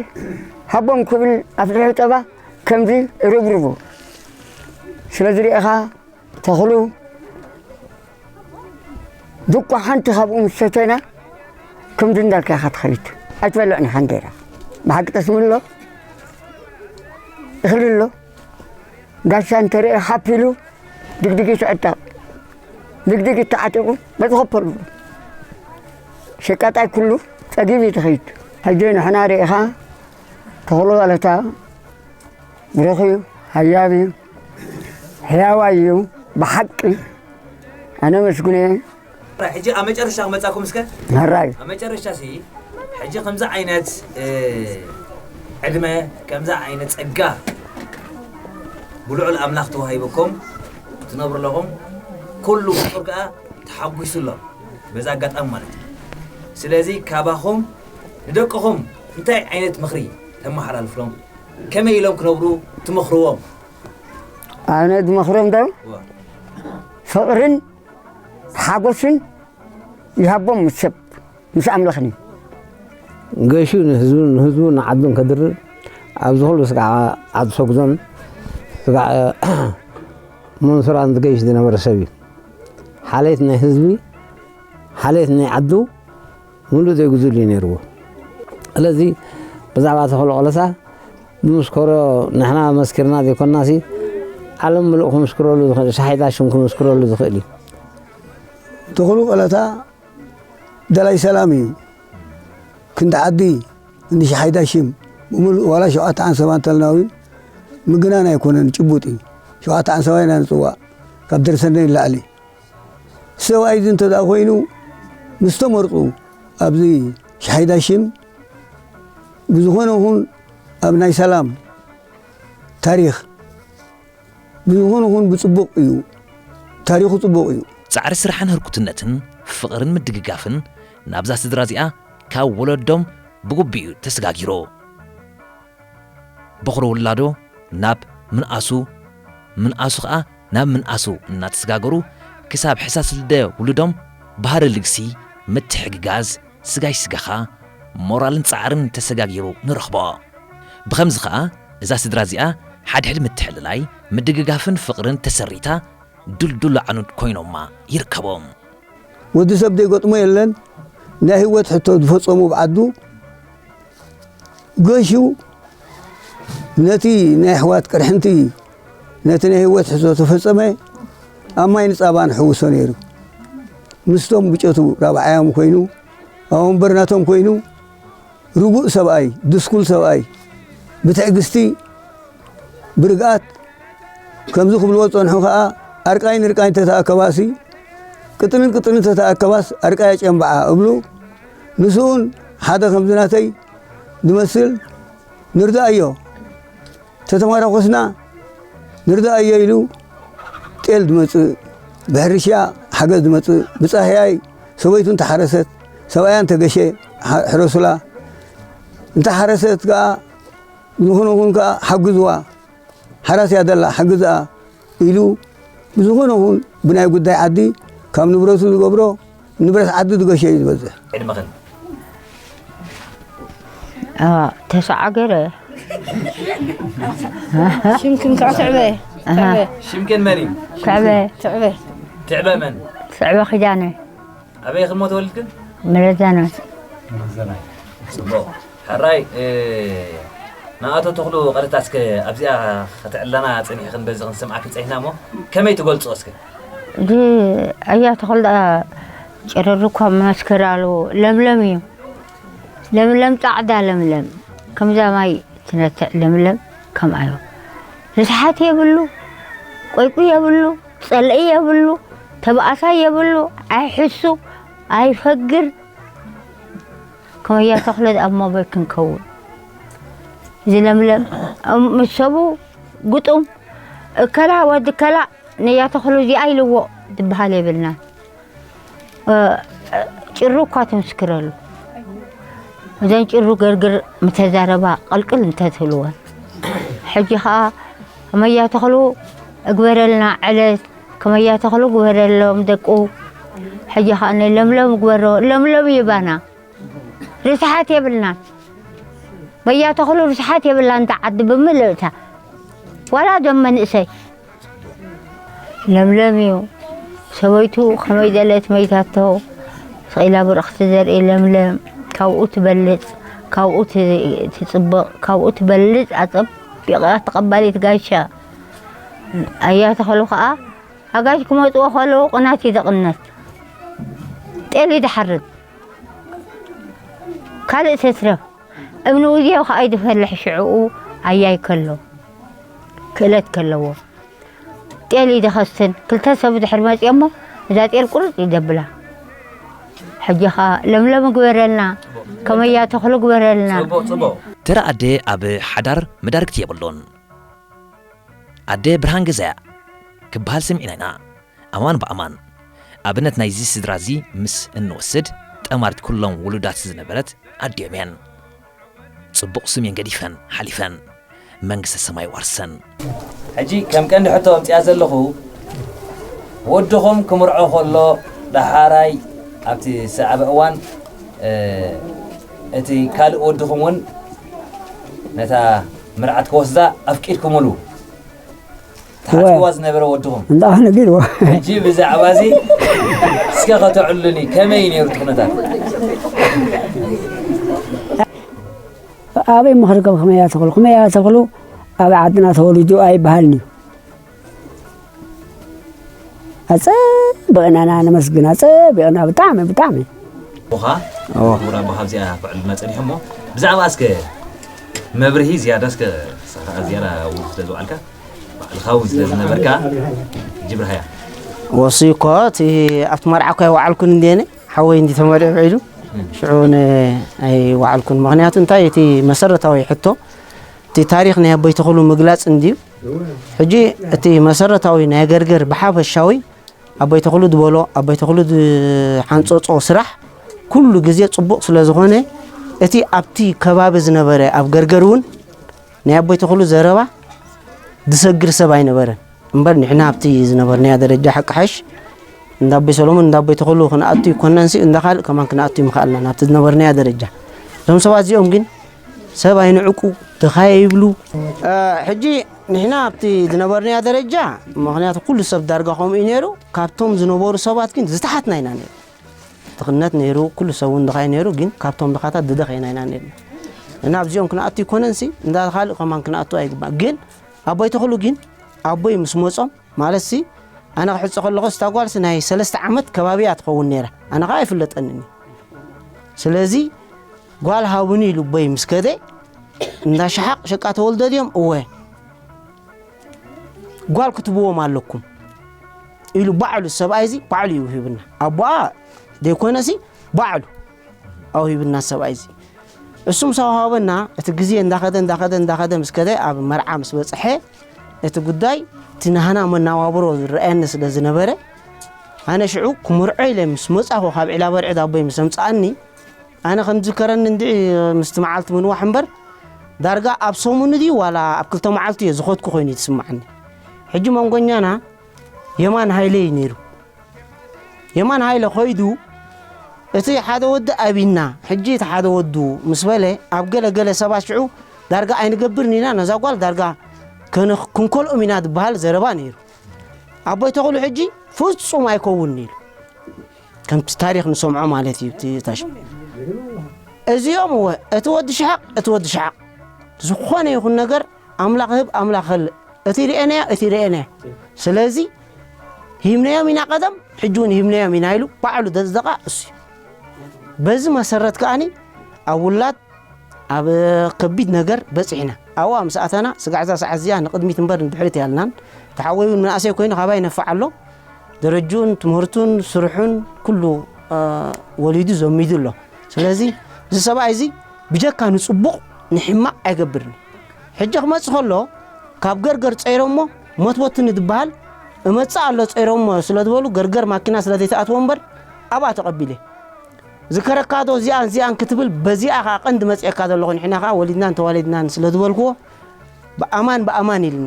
ሃቦም ክብል ኣፍሊሑ ጸባ ከምዚ ርብርቡ። ስለዚ ርኢኻ ተኽሉ ድቋ ሓንቲ ካብኡ ምስ ሰተና ከምዚ እንዳልካ ኢኻ ትኸይድ። ኣይትበልዕን ኢኻ እንጀራ። ብሓቂ ጠስሚ ኣሎ፣ እኽሊ ኣሎ። ጋሻ እንተርአ ሓፍ ኢሉ ድግድጊት ይዕጠቕ። ድግድጊት ተዓጢቑ በዝኸፈሉ ሸቃጣይ ኩሉ ጸጊብ እዩ ትኸይድ። ሕጂ ንሕና ርኢኻ ተኽሉ ዋለታ ብሩኽ እዩ፣ ሃያብ እዩ፣ ሕያዋይ እዩ። ብሓቂ ኣነ መስጉነ እየ። ሕጂ ኣብ መጨረሻ ክመጻኩም እስከ። ሕራይ። ኣብ መጨረሻ ሲ ሕጂ ከምዚ ዓይነት፣ እ፣ ዕድመ፣ ከምዚ ዓይነት ጸጋ ብልዑል ኣምላኽ ተዋሂብኩም ትነብሩ ኣለኹም። ኩሉ ፍጡር ከኣ ተሓጒሱ ኣሎ በዚ ኣጋጣሚ ማለት እዩ። ስለዚ ካባኹም ንደቅኹም እንታይ ዓይነት ምኽሪ ተመሓላልፍሎም? ከመይ ኢሎም ክነብሩ ትመኽርዎም? ኣነ ዝመኽሮም ዶ? እዋ። ፍቕርን ሓጎስን ይሃቦም ምስ ሰብ፣ ምስ ኣምላኽን እዩ። ገሹ ንህዝቡ፣ ንህዝቡ ንዓዱን ከድርር ኣብዚ ኩሉ ስጋዕ ዓዱ ሰጉዞን ስጋዕ መንሱራን ዝገይሽ ዝነበረ ሰብ እዩ። ሓልየት ናይ ህዝቢ፣ ሓልየት ናይ ዓዱ ምሉእ ዘይጉዱል እዩ ነይርዎ። ስለዚ ብዛዕባ ተኽሉ ቆለታ ዝምስከሮ ንሕና መስኪርና ዘይኮናሲ ዓለም ምሉእ ክምስክረሉ ዝኽእል፣ ሻሒዳ ሽም ክምስክረሉ ዝኽእል እዩ። ተኽሉ ቆለታ ደላይ ሰላም እዩ። ክንዲ ዓዲ፣ ክንዲ ሻሒዳ ሽም ብምሉእ ዋላ ሸውዓተ ዓንሰባ እንተልና እውን ምግናን ኣይኮነን፣ ጭቡጥ እዩ። ሸውዓተ ዓንሰባ ኢና ንጽዋዕ ካብ ደርሰነይ ንላዕሊ። ሰብኣይ እዚ እንተ ደኣ ኮይኑ ምስ ተመርጹ ኣብዚ ሻሒዳ ሽም ብዝኾነ ይኹን ኣብ ናይ ሰላም ታሪኽ ብዝኾነ ይኹን ብጽቡቕ እዩ። ታሪኹ ጽቡቕ እዩ። ጻዕሪ ስራሕን ህርኩትነትን ፍቕርን ምድግጋፍን ናብዛ ስድራ እዚኣ ካብ ወለዶም ብግቡእ እዩ ተሰጋጊሩ። በኹሪ ውላዶ ናብ ምንኣሱ፣ ምንኣሱ ኸኣ ናብ ምንኣሱ እናተሰጋገሩ ክሳብ ሕሳስ ልደ ውሉዶም ባህሪ ልግሲ ምትሕግጋዝ፣ ስጋይ ስጋኻ፣ ሞራልን ጻዕርን ተሰጋጊሩ ንረኽቦ። ብኸምዚ ኸኣ እዛ ስድራ እዚኣ ሓድሕድ ምትሕልላይ፣ ምድግጋፍን ፍቕርን ተሰሪታ ድልዱል ዓኑድ ኮይኖማ ይርከቡ። ወዲ ሰብ ዘይገጥሞ የለን። ናይ ህይወት ሕቶ ዝፈጸሙ ብዓዱ ገሹ ነቲ ናይ ኣሕዋት ቅርሕንቲ ነቲ ናይ ህይወት ሕቶ ተፈጸመ ኣብ ማይ ንጻባ ንሕውሶ ነይሩ። ምስቶም ብጨቱ ራብዓዮም ኮይኑ ኣብ ወንበር ናቶም ኮይኑ ርጉእ ሰብኣይ፣ ድስኩል ሰብኣይ፣ ብትዕግስቲ፣ ብርግኣት ከምዚ ክብልዎ ዝጸንሑ ከኣ ኣርቃይ ንርቃይ እንተተኣከባሲ ቅጥንን ቅጥንን እንተተኣከባስ ኣርቃያ ጨምብዓ እብሉ። ንስኡን ሓደ ከምዚ ናተይ ዝመስል ንርድኣዮ ተተመረኮስና ንርድኣዮ ኢሉ ጤል ዝመጽእ ብሕርሻ ሓገዝ ዝመጽእ ብጻህያይ ሰበይቱ እንተሓረሰት ሰብኣያ እንተገሸ ሕረሱላ እንተሓረሰት ከኣ ዝኾነ ኹን ከኣ ሓግዝዋ ሓራስ እያ ዘላ ሓግዝኣ ኢሉ ብዝኾነ ኹን ብናይ ጉዳይ ዓዲ ካብ ንብረቱ ዝገብሮ ንብረት ዓዲ ዝገሸ እዩ ዝበዝሕ። ዕድመኽን? ተሰዓገረ ሽምክን ከዓ ትዕበ ትዕበ ሽምክን መን እዩ? ትዕበ ትዕበ ትዕበ መን? ትዕበ ኪዳነ ኣበይ ክሞ ተወልድክን? መለዛኖ ጽቡቕ። ሕራይ ንኣቶ ተኽሉ ቐረታ እስከ ኣብዚኣ ከተዕለና ጸኒሕኽን በዚ ክንሰምዓክን ጸኒሕና እሞ ከመይ ትገልጾ እስከ? እዚ ኣያ ተኽሉ ደኣ ጨረሩ እኳ መስከር ኣለዎ ለምለም እዩ ለምለም ጻዕዳ ለምለም ከምዛ ማይ ትነትዕ ለምለም ከምኣዮ ርስሓት የብሉ ቆይቁ የብሉ ጸልኢ የብሉ ተባእሳይ የብሉ ኣይሕሱ ኣይፈግር ከመያ ተኽለ ኣብ ሞባይል ክንከውን እዚ ለምለም ምስ ሰቡ ግጡም እከላ ወዲ ከላ ነያ ተኽሉ እዚኣ ኢልዎ ዝበሃል የብልናን ጭሩ እኳ ትምስክረሉ እዘን ጭሩ ገርግር ምተዛረባ ቅልቅል እንተትብልወን ሕጂ ከዓ ከመያ ተኽሉ እግበረልና ዕለት ከመያ ተኽሉ ግበረሎም ደቁ ሕጂ ከዓ ናይ ለምለም ግበሮ ለምለም ይባና ርስሓት የብልናን መያ ተኽሉ ርስሓት የብላን እታ ዓዲ ብምልእታ ዋላ ዶም መንእሰይ ለምለም እዩ ሰበይቱ ከመይ ደለት መይታቶ ስቕ ኢላ ብርኽቲ ዘርኢ ለምለም ካብኡ ትበልፅ ካብኡ ትፅብቕ ካብኡ ትበልፅ ኣፀቢቓ ተቐባሊት ጋሻ ኣያ ተኽሉ ከዓ ኣጋይሽ ክመፅዎ ከለዉ ቅናት እዩ ዝቕነስ ጤል እዩ ዝሓርድ ካልእ ተትረፍ እብኒ ውዝዮ ከኣ እዩ ዝፈልሕ ሽዕኡ ኣያይ ከሎ ክእለት ከለዎ ጤል እዩ ዝኸስን ክልተ ሰብ ድሕር መፅኦሞ እዛ ጤል ቁርፅ እዩ ዘብላ ሕጂ ኸኣ ለምለም ግበረልና ከመያ ተኽሉ ግበረልና ጽቡቕ ጽቡቕ ተራ ኣደ ኣብ ሓዳር መዳርግቲ የብሉን። ኣደ ብርሃን ገዛያ ክበሃል ሰሚዕና ኢና። ኣማን ብኣማን ኣብነት ናይዚ ስድራ እዚ ምስ እንወስድ ጠማሪት ኩሎም ውሉዳት ዝነበረት ኣዲኦም እየን። ጽቡቕ ስም እየን ገዲፈን ሓሊፈን። መንግስተ ሰማይ ዋርሰን። ሕጂ ከም ቀንዲ ሕቶ ኣምጽኣ ዘለኹ ወድኹም ክምርዖ ከሎ ደሓራይ ኣብቲ ዝሰዓበ እዋን እቲ ካልእ ወድኹም እውን ነታ መርዓት ክወስዳ ኣፍቂድኩምሉ ትሓትዋ ዝነበረ ወድኹም እንዳ ነጊርዎ ሕጂ ብዛዕባ እዚ እስከ ከተዕሉኒ ከመይ ነይሩ እቲ ኩነታት ኣበይ ምኽርከብ ከመያ ተኽሉ ከመያ ተኽሉ ኣብ ዓድና ተወሊዱ ኣይበሃልን እዩ ኣፀቢቕና ኢና ነመስግን ኣፀቢቕና ብጣዕሚ ብጣዕሚ ኻ ክቡር ኣቦ ካብዚኣ ክዕልና ፀኒሑ እሞ ብዛዕባ እስከ መብርሂ ዝያዳ እስከ ዝያዳ እውን ስለ ዝውዓልካ ባዕልኻ እውን ስለ ዝነበርካ ጅብርሃያ ወሲ እኮ እቲ ኣብቲ መርዓ እኮ ኣይወዓልኩን እንዴነ ሓወይ እንዲ ተመሪዑ ውዒሉ ሽዑ ኣይወዓልኩን ምክንያቱ እንታይ እቲ መሰረታዊ ሕቶ እቲ ታሪክ ናይ ኣቦይ ተኽሉ ምግላፅ እንድዩ ሕጂ እቲ መሰረታዊ ናይ ገርገር ብሓፈሻዊ ኣቦይ ተኽሉ ዝበሎ ኣቦይ ተኽሉ ዝሓንፀፆ ስራሕ ኩሉ ግዜ ፅቡቕ ስለ ዝኾነ እቲ ኣብቲ ከባቢ ዝነበረ ኣብ ገርገር እውን ናይ ኣቦይ ተኽሉ ዘረባ ዝሰግር ሰብ ኣይነበረን እምበር ንሕና ኣብቲ ዝነበርናዮ ደረጃ ሓቂ ሓሽ እንዳ ኣቦይ ሰሎሞን፣ እንዳ ኣቦይ ተኽሉ ክንኣቱ ይኮነንሲ፣ እንዳ ካልእ ከማን ክንኣቱ ይምኽኣልና ናብቲ ዝነበርናዮ ደረጃ። እዞም ሰባት እዚኦም ግን ሰብ ኣይንዕቁ፣ ድኻ ይብሉ። ሕጂ ንሕና ኣብቲ ዝነበርናዮ ደረጃ፣ ምኽንያቱ ኩሉ ሰብ ዳርጋ ከምኡ እዩ ነይሩ። ካብቶም ዝነበሩ ሰባት ግን ዝተሓትና ኢና ነይሩ። ድኽነት ነይሩ፣ ኩሉ ሰብ እውን ድኻ እዩ ነይሩ። ግን ካብቶም ድኻታት ድደኸይና ኢና ነይርና። እና ኣብዚኦም ክንኣቱ ይኮነንሲ፣ እንዳ ካልእ ከማን ክንኣቱ ኣይግባእ። ግን ኣቦይ ተኽሉ ግን ኣቦይ ምስ መጾም፣ ማለትሲ ኣነ ክሕጽ ከለኹ፣ እታ ጓልሲ ናይ ሰለስተ ዓመት ከባቢ እያ ትኸውን ነይራ። ኣነ ኸዓ ኣይፍለጠንን እዩ። ስለዚ ጓል ሃቡኒ ኢሉ ኣቦይ ምስ ከደ፣ እንዳ ሸሓቕ ሸቃ ተወልደ ድዮም? እወ። ጓል ክትብዎም ኣለኩም ኢሉ ባዕሉ፣ ሰብኣይ እዚ ባዕሉ እዩ ሂብና። ኣቦኣ ዘይኮነሲ ባዕሉ ኣውሂብና ሰብኣይ እዚ። እሱ ምስ ኣውሃበና፣ እቲ ግዜ እንዳኸደ፣ እንዳኸደ፣ እንዳኸደ ምስ ከደ፣ ኣብ መርዓ ምስ በጽሐ፣ እቲ ጉዳይ እቲ ናህና መናዋብሮ ዝረኣየኒ ስለ ዝነበረ፣ ኣነ ሽዑ ክምርዖ ኢለ ምስ መጻኹ፣ ካብ ዒላ በርዒ ዳቦይ ምስ ኣምጽኣኒ፣ ኣነ ከም ዝከረኒ እንድዒ ምስቲ መዓልቲ ምንዋሕ እምበር፣ ዳርጋ ኣብ ሰሙን ድዩ ዋላ ኣብ ክልተ መዓልቲ እየ ዝኸድኩ ኮይኑ እዩ ዝስምዓኒ። ሕጂ መንጎኛና የማን ሃይለ እዩ ነይሩ። የማን ሃይለ ኸይዱ፣ እቲ ሓደ ወዲ ኣቢና፣ ሕጂ እቲ ሓደ ወዱ ምስ በለ፣ ኣብ ገለ ገለ ሰባት ሽዑ ዳርጋ ኣይንገብርን ኢና፣ ነዛ ጓል ዳርጋ ከነ-፣ ክንከልኦም ኢና ዝበሃል ዘረባ ነይሩ። ኣቦይ ተኽሉ ሕጂ ፍጹም ኣይከውንን ኢሉ። ከምቲ ታሪኽ ንሰምዖ ማለት እዩ፣ እቲ ታሽ-፣ እዚኦም እወ፣ እቲ ወዲ ሽሓቕ፣ እቲ ወዲ ሽሓቕ። ዝኾነ ይኹን ነገር ኣምላኽ ህብ፣ ኣምላኽ ኸልእ። እቲ ርኤናዮ፣ እቲ ርኤናዮ። ስለዚ ሂብናዮም ኢና ቀደም፣ ሕጂ እውን ሂብናዮም ኢና ኢሉ ባዕሉ ዘጽደቓ እሱ እዩ። በዚ መሰረት ከኣኒ ኣብ ውላድ ኣብ ከቢድ ነገር በጺሕና። ኣብኣ ምስ ኣተና፣ ስጋዕ እዛ ሰዓት እዚኣ ንቕድሚት እምበር ንድሕሪት ኣያልናን። ተሓወይ እውን መናእሰይ ኮይኑ ካባይ ይነፍዕ ኣሎ። ደረጅኡን ትምህርቱን ስርሑን ኩሉ፣ እ፣ ወሊዱ ዘሚዱ ኣሎ። ስለዚ እዚ ሰብኣይ እዚ ብጀካ ንጽቡቕ ንሕማቕ ኣይገብርን። ሕጂ ክመጽእ ከሎ ካብ ገርገር ጸይሮሞ ሞትቦትኒ ዝበሃል እመጽእ ኣሎ ጸይሮሞ ስለ ዝበሉ ገርገር ማኪና ስለ ዘይተኣትዎ እምበር ኣብኣ ተቐቢለ። ዝከረካ ዶ እዚኣን እዚኣን ክትብል በዚኣ ኸዓ ቀንዲ መጺኤካ ዘለኹ ንሕና ኸዓ ወሊድናን ተዋሊድናን ስለ ዝበልክዎ ብኣማን ብኣማን ኢልኒ።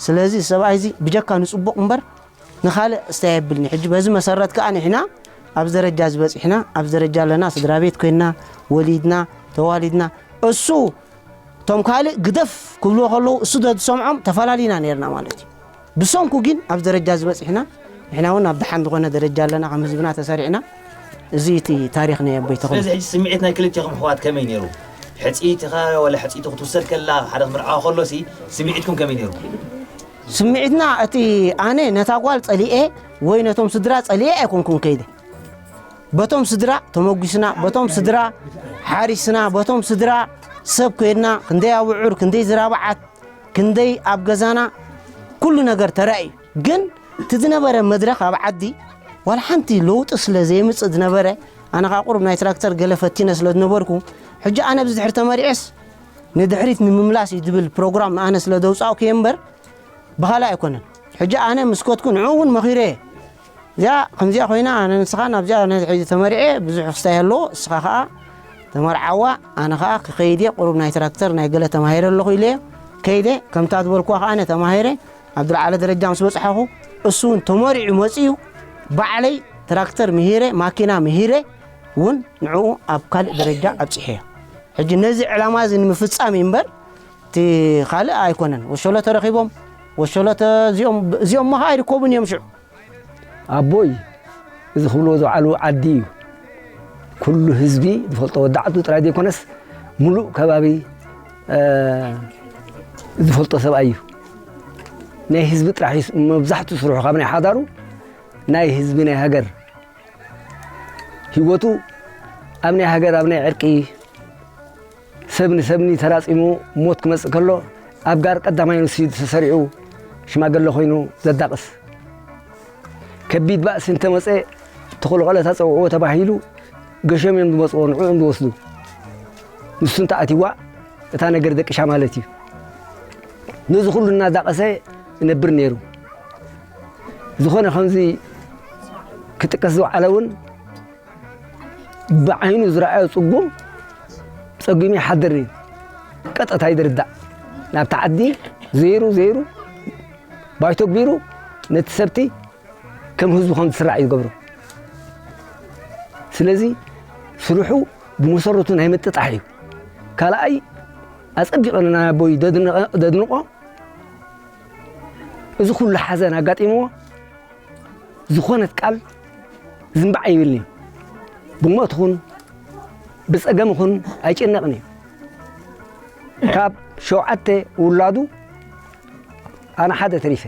ስለዚ ሰብኣይ እዚ ብጀካ ንጽቡቕ እምበር ንኻልእ እስታይ የብልኒ። ሕጂ በዚ መሰረት ከኣ ንሕና ኣብዚ ደረጃ እዚ በጺሕና፣ ኣብዚ ደረጃ ኣለና፣ ስድራ ቤት ኮይንና፣ ወሊድና፣ ተዋሊድና። እሱ እቶም ካልእ ግደፍ ክብልዎ ከለዉ እሱ ደዝሰምዖም ተፈላሊና ነይርና ማለት እዩ። ብሰንኩ ግን ኣብዚ ደረጃ እዚ በጺሕና፣ ንሕና እውን ኣብ ደሓን ዝኾነ ደረጃ ኣለና፣ ከም ህዝብና ተሰሪዕና። እዚ እቲ ታሪኽ ናይ ኣቦይ ተኽሉ። ስለዚ ሕጂ ስምዒት ናይ ክልቴኹም ኣሕዋት ከመይ ነይሩ? ሕጽይቲ ኸ ወላ ሕጽይቲ ክትውሰድ ከላ ሓደ ክምርዓዋ ከሎሲ ስምዒትኩም ከመይ ነይሩ? ስምዒትና እቲ ኣነ ነታ ጓል ጸሊኤ ወይ ነቶም ስድራ ጸሊኤ ኣይኮንኩን ከይደ። በቶም ስድራ ተመጒስና፣ በቶም ስድራ ሓሪስና፣ በቶም ስድራ ሰብ ኮይንና፣ ክንደይ ኣብዑር፣ ክንደይ ዝራብዓት፣ ክንደይ ኣብ ገዛና ኩሉ ነገር ተራእዩ። ግን እቲ ዝነበረ መድረኽ ኣብ ዓዲ ዋላ ሓንቲ ለውጢ ስለ ዘየምጽእ ዝነበረ፣ ኣነ ኸኣ ቁሩብ ናይ ትራክተር ገለ ፈቲነ ስለ ዝነበርኩ፣ ሕጂ ኣነ ብዚ ድሕሪ ተመሪዐስ ንድሕሪት ንምምላስ እዩ ዝብል ፕሮግራም ንኣነ ስለ ዘውጻእኩ እየ እምበር፣ ብኻልእ ኣይኮነን። ሕጂ ኣነ ምስ ከድኩ ንዕኡ እውን መኺረ እየ። እዚኣ ከምዚኣ ኮይና፣ ኣነ ንስኻ ናብዚኣ፣ ኣነ ሕጂ ተመሪዐ፣ ብዙሕ ክስታይ ኣለዎ፣ እስኻ ኸኣ ተመርዓዋ፣ ኣነ ኸኣ ክኸይድ እየ፣ ቁሩብ ናይ ትራክተር ናይ ገለ ተማሂረ ኣለኹ ኢለ እየ ከይደ። ከምታ ዝበልኩዋ ኸኣ ኣነ ተማሂረ፣ ኣብ ዝለዓለ ደረጃ ምስ በጽሓኹ፣ እሱ እውን ተመሪዑ መጺኡ፣ ባዕለይ ትራክተር ምሂረ፣ ማኪና ምሂረ እውን ንዕኡ ኣብ ካልእ ደረጃ ኣብጺሐዮ። ሕጂ ነዚ ዕላማ እዚ ንምፍጻም እዩ እምበር፣ እቲ ካልእ ኣይኮነን። ወሸሎ ተረኺቦም፣ ወሸሎ ተ-፣ እዚኦም፣ እዚኦም እሞ ኸኣ ኣይርከቡን እዮም ሽዑ። ኣቦይ፣ እዚ ክብልዎ ዝወዓሉ ዓዲ እዩ። ኩሉ ህዝቢ ዝፈልጦ፣ ወዲ ዓዱ ጥራይ ዘይኮነስ፣ ሙሉእ ከባቢ፣ እ፣ ዝፈልጦ ሰብኣይ እዩ። ናይ ህዝቢ ጥራሕ እዩ መብዛሕትኡ ስርሑ፣ ካብ ናይ ሓዳሩ ናይ ህዝቢ፣ ናይ ሃገር። ህይወቱ ኣብ ናይ ሃገር፣ ኣብ ናይ ዕርቂ፣ ሰብ ንሰብኒ ተራጺሙ ሞት ክመጽእ ከሎ፣ ኣብ ጋር ቀዳማይ ንሱ እዩ ተሰሪዑ ሽማግለ ኮይኑ ዘዳቕስ። ከቢድ ባእሲ እንተመጸ፣ ተኸልኸለት ኣጸውዕዎ ተባሂሉ፣ ገሾም እዮም ዝመጽዎ፣ ንዕኡ እዮም ዝወስዱ። ንሱ እንተኣትይዋ፣ እታ ነገር ደቂሻ ማለት እዩ። ነዚ ኩሉ እናዳቐሰ ይነብር ነይሩ። ዝኾነ ከምዚ ክጥቀስ ዝወዓለ እውን፣ ብዓይኑ ዝረኣዮ ጽጉም ጸጒሙ ይሓድር እዩ። ቀጥታ ይድርዳእ። ናብቲ ዓዲ ዘይሩ ዘይሩ ባይቶ ኣግቢሩ ነቲ ሰብቲ ከም ህዝቢ ከም ዝስራዕ እዩ ዝገብሮ። ስለዚ ስርሑ ብመሰረቱ ናይ ምጥጣሕ እዩ። ካልኣይ ኣጸቢቐ ናይ ኣቦይ ደድንቐ-፣ ደድንቖ፣ እዚ ኩሉ ሓዘን ኣጋጢምዎ ዝኾነት ቃል ዝንባዕ ይብልኒ። ብሞት ኹን ብጸገም ኹን ኣይጭነቕን እዩ። ካብ ሸውዓተ ውላዱ ኣነ ሓደ ተሪፈ።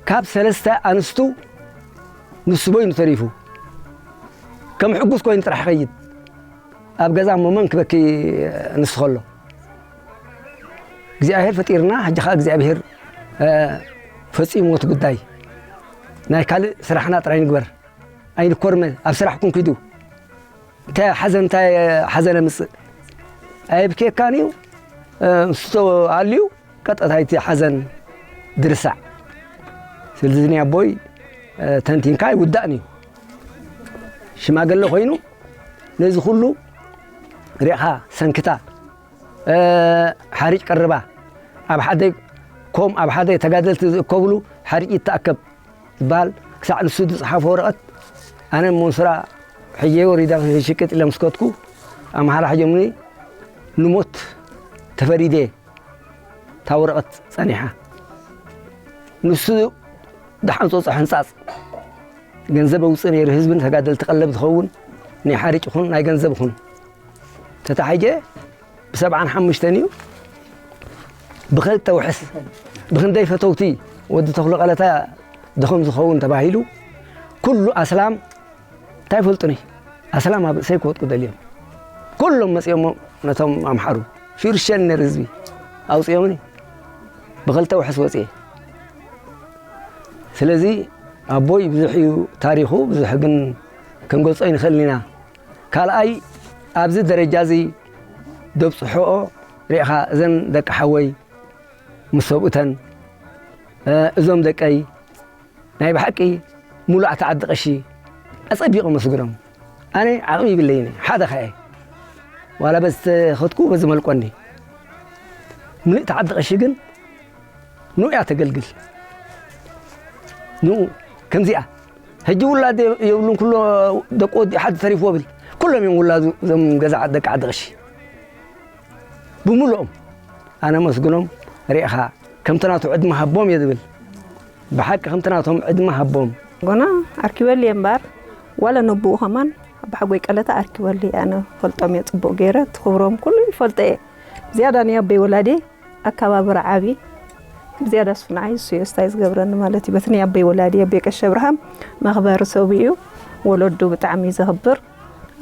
ካብ ሰለስተ ኣንስቱ ንሱ በይኑ ተሪፉ። ከም ሕጉስ ኮይኑ ጥራሕ ይኸይድ። ኣብ ገዛ እሞ መን ክበኪ ንሱ ከሎ? እግዚኣብሔር ፈጢርና፣ ሕጂ ኸዓ እግዚኣብሔር፣ እ፣ ፈጺምዎ እቲ ጉዳይ። ናይ ካልእ ስራሕና ጥራይ ንግበር። ኣይንኮርመ፣ ኣብ ስራሕ ኩን ኪዱ። እንታይ ሓዘን፣ እንታይ ሓዘን ኣምጽእ? ኣየብክየካን እዩ፣ እ፣ ምስ ተኣልዩ ቀጥታ እቲ ሓዘን ድርሳዕ። ስለዚ ናይ ኣቦይ፣ እ፣ ተንቲንካ ኣይውዳእን እዩ። ሽማግለ ኮይኑ ነዚ ኩሉ ሪእኻ ሰንክታ፣ እ፣ ሓሪጭ ቀርባ፣ ኣብ ሓደ ኮም፣ ኣብ ሓደ ተጋደልቲ ዝእከብሉ ሓሪጭ ይተኣከብ ዝበሃል ክሳዕ ንሱ ዝጸሓፎ ወረቐት፣ ኣነ እሞ ንስራ ሕጂ ወሪዳ ሽቅጥ ኢለ ምስ ከድኩ፣ ኣምሓራ ሕጆምኒ ንሞት ተፈሪደ። እታ ወረቐት ጸኒሓ። ንሱ ደሓን ጾጸ ሕንጻጽ ገንዘብ ኣውጽእ ነይሩ፣ ህዝብን ተጋደልቲ ቀለብ ዝኸውን ናይ ሓሪጭ ይኹን ናይ ገንዘብ ይኹን ተታሒጀ ብሰብዓን ሓሙሽተን እዩ። ብኸልተ ውሕስ ብኽንደይ ፈተውቲ ወዲ ተኽሉ ቀለታ ድኹም ዝኸውን ተባሂሉ ኩሉ ኣስላም እንታይ ይፈልጡኒ? ኣስላም ኣብ ርእሰይ ክወጥቁ ደልዮም። ኩሎም መጺኦሞ ነቶም ኣምሓሩ። ሽርሸን ነር ህዝቢ ኣውጺኦምኒ። ብኸልተ ውሕስ ወጺኤ። ስለዚ ኣቦይ ብዙሕ እዩ ታሪኹ፣ ብዙሕ ግን ክንገልጾ ኣይንኽእልን ኢና። ካልኣይ ኣብዚ ደረጃ እዚ ደብጽሖኦ ሪእኻ እዘን ደቂ ሓወይ ምስ ሰብኡተን፣ እ፣ እዞም ደቀይ ናይ ብሓቂ ሙሉኣት ዓዲ ቀሺ ኣጸቢቑ መስግኖም። ኣነ ዓቕሚ ይብለይን ሓደ ኸኣ ዋላ በዚ ተኸድኩ በዚ መልቆኒ። ምልእቲ ዓዲ ቀሺ ግን ንኡ እያ ተገልግል። ንኡ ከምዚኣ ሕጂ ውላድ የብሉን፣ ኩሎ ደቂ ወዲ ሓደ ተሪፍዎ ብል። ኩሎም እዮም ውላዱ እዞም ገዛ ደቂ ዓዲ ቀሺ። ብምሉኦም ኣነ መስግኖም ርኢኻ ከምቲ ናቱ ዕድመ ሃቦም እየ ዝብል። ብሓቂ ከምቲ ናቶም ዕድመ ሃቦም። ጎና ኣርኪበሊ እየ እምበር፣ ዋላ ነብኡ ከማን ኣባሓጎይ ቀለታ ኣርኪበሊ፣ ኣነ ፈልጦም እየ ጽቡቕ ገይረ፣ እቲ ክብሮም ኩሉ ይፈልጦ እየ። ዝያዳ ናይ ኣቦይ ወላዲ ኣከባብራ ዓቢ፣ ብዝያዳ እሱ ንዓይ እሱ እየ ስታይ ዝገብረኒ ማለት እዩ። በቲ ናይ ኣቦይ ወላዲ፣ ኣቦይ ቀሺ ኣብርሃም መኽበሪ ሰብ እዩ፣ ወለዱ ብጣዕሚ እዩ ዘኽብር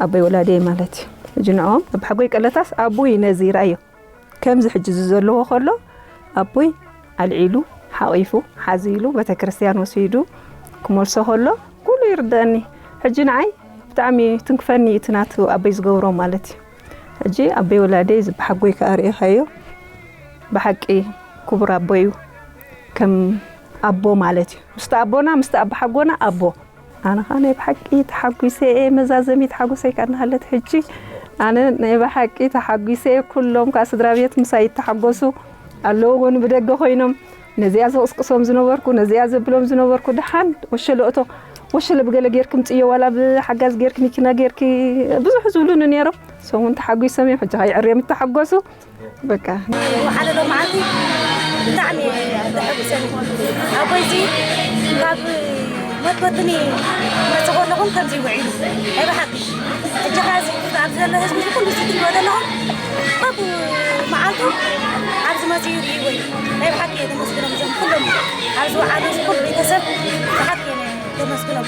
ኣቦይ ወላዲ ማለት እዩ። ሕጂ ንዕኦም ኣባሓጎይ ቀለታስ ኣቦይ ነዚ ይርኣዮ። ከምዚ ሕጂ እዚ ዘለዎ ከሎ ኣቦይ ኣልዒሉ ሓቒፉ ሓዚሉ ቤተክርስትያን ወሲዱ ክመልሶ ከሎ ኩሉ ይርደኣኒ። ሕጂ ንዓይ ብጣዕሚ ትንክፈኒ እዩ እቲ ናቱ ኣቦይ ዝገብሮ ማለት እዩ። ሕጂ ኣቦይ ወላደይ እዚ ብሓጎይ ከኣ ርኢኻዮ ብሓቂ ክቡር ኣቦ እዩ። ከም ኣቦ ማለት እዩ። ምስቲ ኣቦና ምስቲ ኣቦሓጎና ኣቦ። ኣነ ኸኣ ናይ ብሓቂ ተሓጒሰ እየ፣ መዛዘሚት ሓጎሰይ ከኣ እናሃለት ሕጂ ኣነ ናይ ብሓቂ ተሓጒሰ እየ። ኩሎም ከኣ ስድራ ቤት ምሳይ ይተሓጎሱ ኣለዉ፣ ጎኒ ብደገ ኮይኖም ነዚኣ ዘቕስቅሶም ዝነበርኩ፣ ነዚኣ ዘብሎም ዝነበርኩ፣ ደሓን ወሸለ እቶ፣ ወሸለ ብገለ ጌርኪ ምጽዮ፣ ዋላ ብሓጋዝ ጌርኪ፣ መኪና ጌርኪ፣ ብዙሕ ዝብሉኒ ነይሮም። እሶም እውን ተሓጒሶም እዮም፣ ሕጂ ኸኣ የዕርዮም ይተሓጎሱ። በቃ። ወሓለሎ መዓልቲ ብጣዕሚ እየ ተሐጒሰ። ኣቦይዚ ካብ ሞት በትኒ መጽእ ከለኹም ከምዚ ውዒሉ። ናይ ብሓቂ። ሕጂ ኸዚ ኣብዚ ዘሎ ህዝቢ እዚ ኩሉ እዚ ትሪእዎ ዘለኹም፣ በብ መዓልቱ ኣብዚ መጽኡ ይርእይዎ እዩ። ናይ ብሓቂ እየ ዘመስግኖም እዞም ኩሎም ኣብዚ ዝወዓሉ እዚ ኩሉ ቤተሰብ ብሓቂ እየ ዘመስግኖም።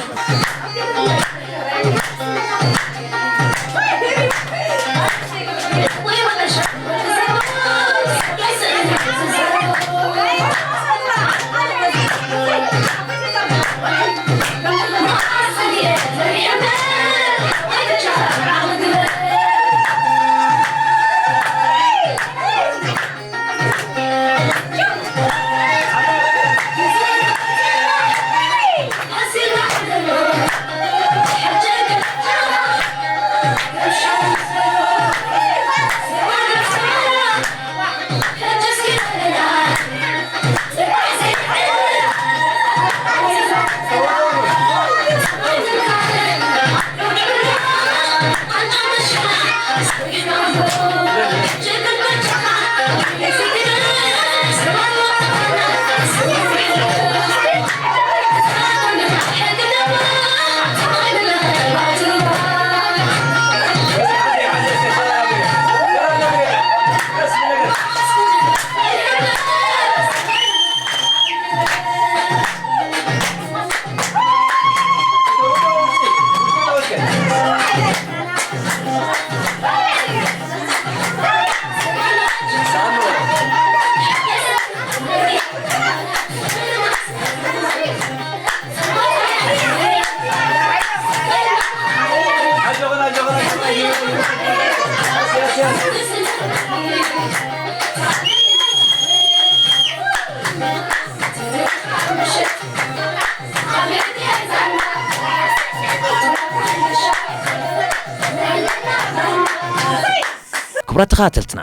ክቡራት ተኸታተልትና፣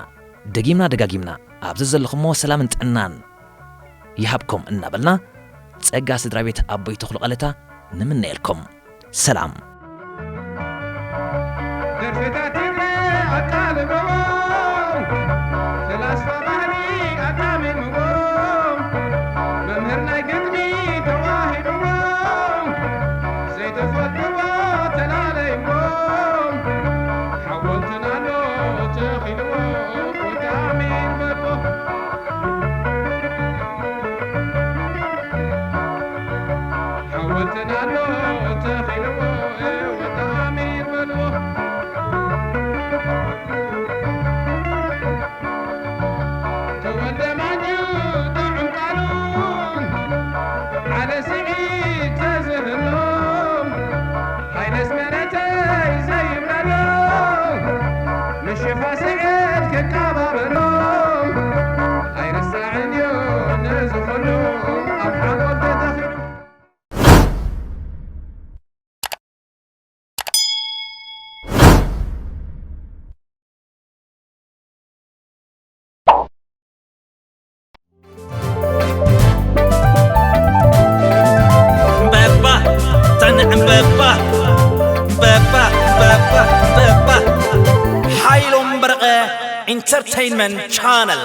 ደጊምና ደጋጊምና ኣብዚ ዘለኹሞ ሰላምን ጥዕናን ይሃብኩም እናበልና፣ ጸጋ ስድራ ቤት ኣቦይ ተኽሉ ቀለታ ንምነየልኩም። ሰላም። ደርፍታት ትግረ ኣቃልበዎም፣ ፈላስፋ ባህሊ ኣጣሚምዎም፣ መምህር ናይ ግጥሚ ተዋሂብዎም፣ ዘይተፈልጥዎ ተላለይዎም፣ ሓወልትና ኣሎ ተኺልዎ፣ ወጣዕሚ በልዎ። ሓወልትና ኣሎ ተኺልዎ፣ ወጣዕሚ በልዎ። ተወልደ ማኛ ጥዑም ቃሉ፣ ዓለ ስዒድ ተዝህሎ፣ ሃይለ ኣስመረተይ ዘይብለሎ፣ ንሽፋ ስዒድ ክቀባበሎ፣ ኣይርሳዕን እዩ ነዚ ኩሉ ኣብ ሓጎል ተተኺሉ። እምበባ፣ እታ ንዕምበባ፣ እምበባ፣ እምበባ፣ እምበባ። ሓይሎም በርቐ ኢንተርተይንመንት ቻነል።